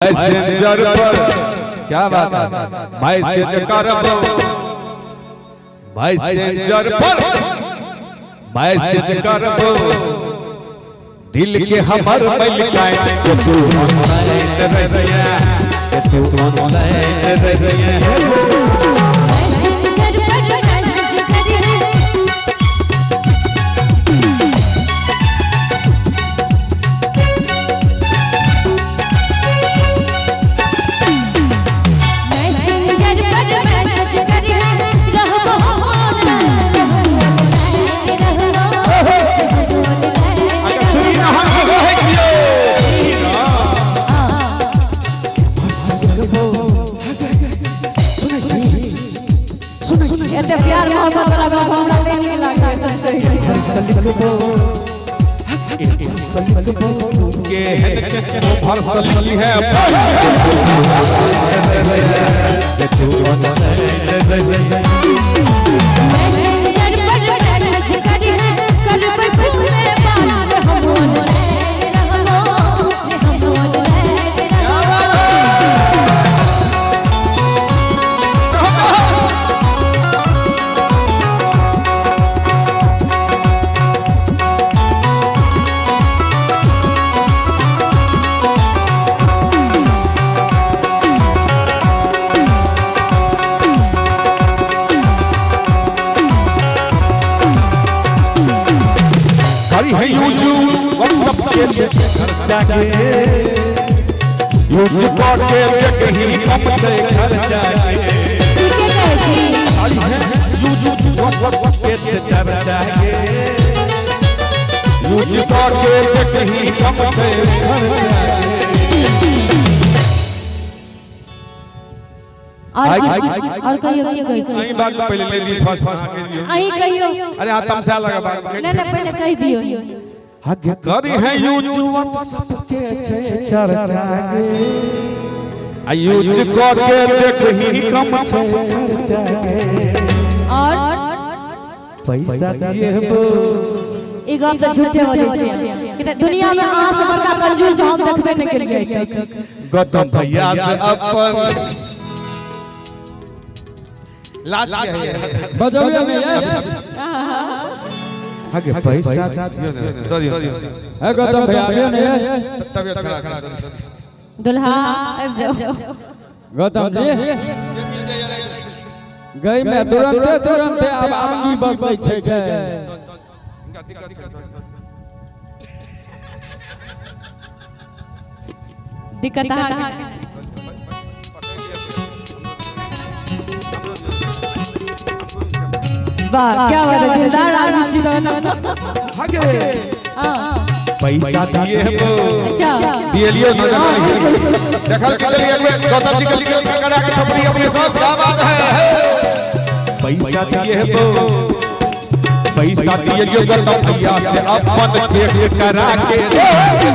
Messenger पर क्या बात है, मैसेज करबो, मैसेंजर पर मैसेज करबो, दिल के हमर मलिकाए के तू ऑनलाइन रहिया, के तू ऑनलाइन रहिया। मैसेंजर पर मैसेज करिहे, मैसेंजर पर मैसेज करिहे, रहबो ऑनलाइन, रहबो अगर सुनी ना हम रहै छियो। एते प्यार मोहब्बत वाला गप हमरा नहि नीक लागैए, सच कहै छी। के भर सली है के तू ऑनलाइन रहिया। मैसेंजर पर मैसेज करिहे, करबै खूबे बात, हम ऑनलाइन रहबो, हम ऑनलाइन रहबो। करी है यूज व्हाट्सएप के खर्चा के, यूज के देखही कम छै खर्चा के। ठीके कहै छी। करी है यूज व्हाट्सएप के चर्चा के, यूज के देखही कम छै खर्चा के। और कहियो, की कहै छी? अहीं बात पहले ले ली, फर्स्ट फर्स्ट के दियो। अहीं कहियो। अरे हां, तमसा लगा बात। नहि नहि, पहिले कहि दियौ। हग करी है यूज व्हाट्सएप के छै चर्चा के, आ यूज क के देखही कम छै खर्चा के। और पैसा दिएबो। ई गप तऽ झूठे बजै छियै, कि तऽ दुनिया में अहाँ से बड़का कंजूस हम देखबे नहि केलियै आइ तक। गौतम भैया से अपन लाज के है। बजबियो नहीं है। हगे पैसा दियो ने, दो दियो। है गौतम भैया, आबियो नहीं है। तबियत खराब छै। दुल्हा आबि जाउ। गौतम जी गई में तुरंते तुरंते आब आंगी बदलै छै के। दिक्कत अहाँके। वाह, क्या बात है, दिलदार आदमी छी तहन। हगे हाँ, पैसा दिएबो। अच्छा। दिएलियो नजर देखल के लिए एक बेर गौतम जी के लिए करा के थपड़ी अपने सब, क्या बात है। पैसा दिएबो, पैसा दिएलियो गौतम भैया से अपन चेक करा के, के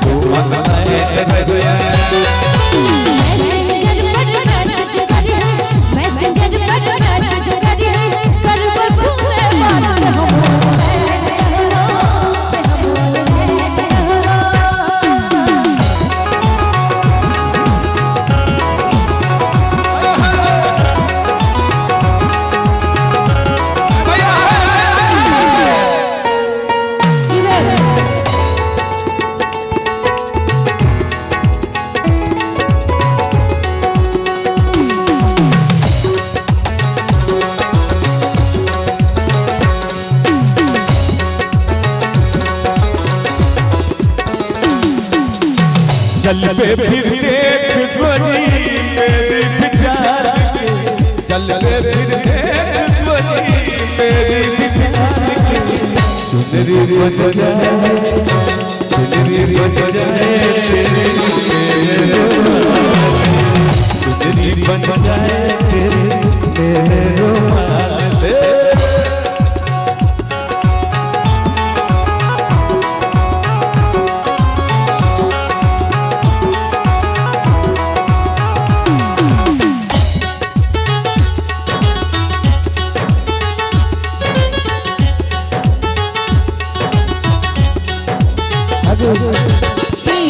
तू ऑनलाइन रहिया। मैसेंजर पर मैसेज करिहे, मैसेंजर पर मैसेज करिहे, करबै खूबे बात, हम ऑनलाइन रहबो, हम ऑनलाइन रहबो। की भेल? जल पे फिर देख गोरी मेरी विचार के, जल पे फिर देख गोरी मेरी विचार के, चुनरी बन जाए, चुनरी बन जाए तेरे मेरे रुमाल, चुनरी बन जाए तेरे मेरे रुमाल से।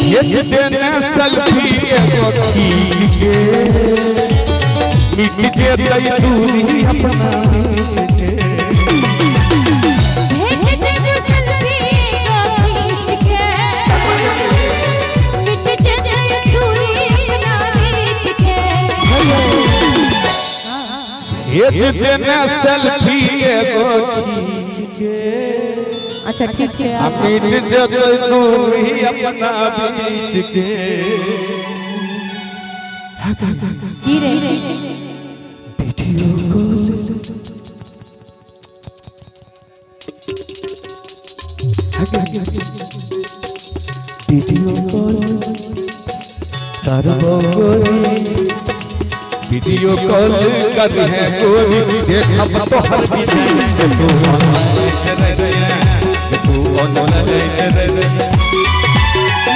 ये भेज देने सेल्फी एगो खींच के, मिट जेतै दूरी अपना बीच के। भेज देबो सेल्फी एगो खींच के, मिट जेतै दूरी अपना बीच के। भेज देने सेल्फी एगो खींच के, अच्छा ठीक छै। आ मिट जेतै दूरी अपना बीच के। की रे? वीडियो कॉल, वीडियो कॉल करबो गोरी, वीडियो कॉल कर है गोरी, देखब तोहर वीडियो। तू ऑनलाइन रहिए, तू ऑनलाइन रहिए।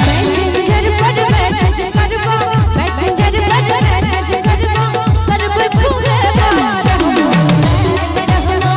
मैसेंजर पर मैसेज करबो, मैसेंजर पर मैसेज करबो, करबो खूबे बात हम रहबो, रहबो।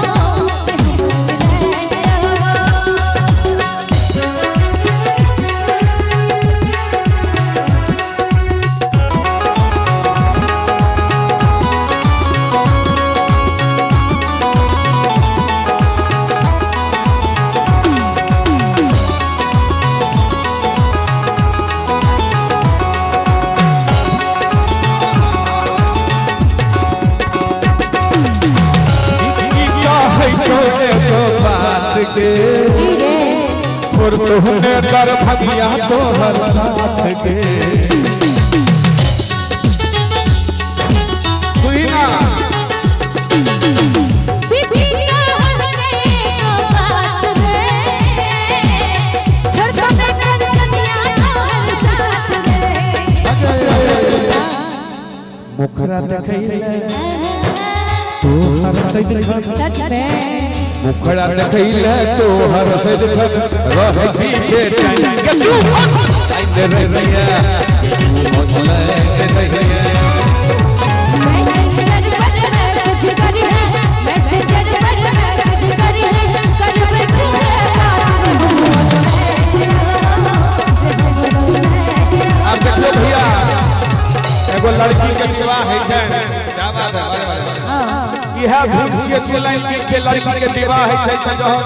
ई कहै छौ एगो बात के, छोड़ तोहने दरभंगिया तोहर साथ के। सुनी ना। बीबी का हल्के को बात रे, छोड़ दो कंचनिया तोहर साथ रे। मुखरा देखैले तोहर सजखन, सच में। मुखड़ा देखैले तोहर सजखन, रहती के टाइम के तू टाइम दे रहिया, तू ऑनलाइन रहिया। मैसेंजर पर मैसेज करी है, मैसेंजर पर मैसेज करी है, करबे खूबे बात हम। अब देखियो भैया, एगो लड़की के विवाह है छै। क्या बात है, वाह, वाह, वाह। इएह धुन छियै दू लाइन के छै। लड़की के विवाह है छै तऽ जहन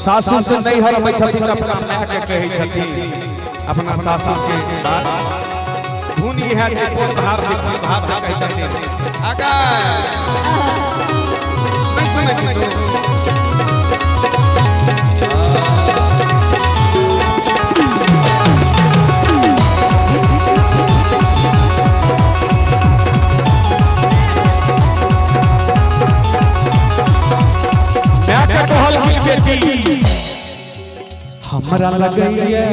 सासु से नैहर अबै छथिन तऽ अपना माय के कहै छथिन अपना सासु के बात। धुन इएह छै, कोन भाव छै, कोन भाव से कहै छथिन। आगा नहीं सुनै छी तू? माय के कहलखिन बेटी, हमरा लगैये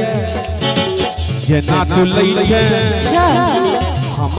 जेना तू लै छै।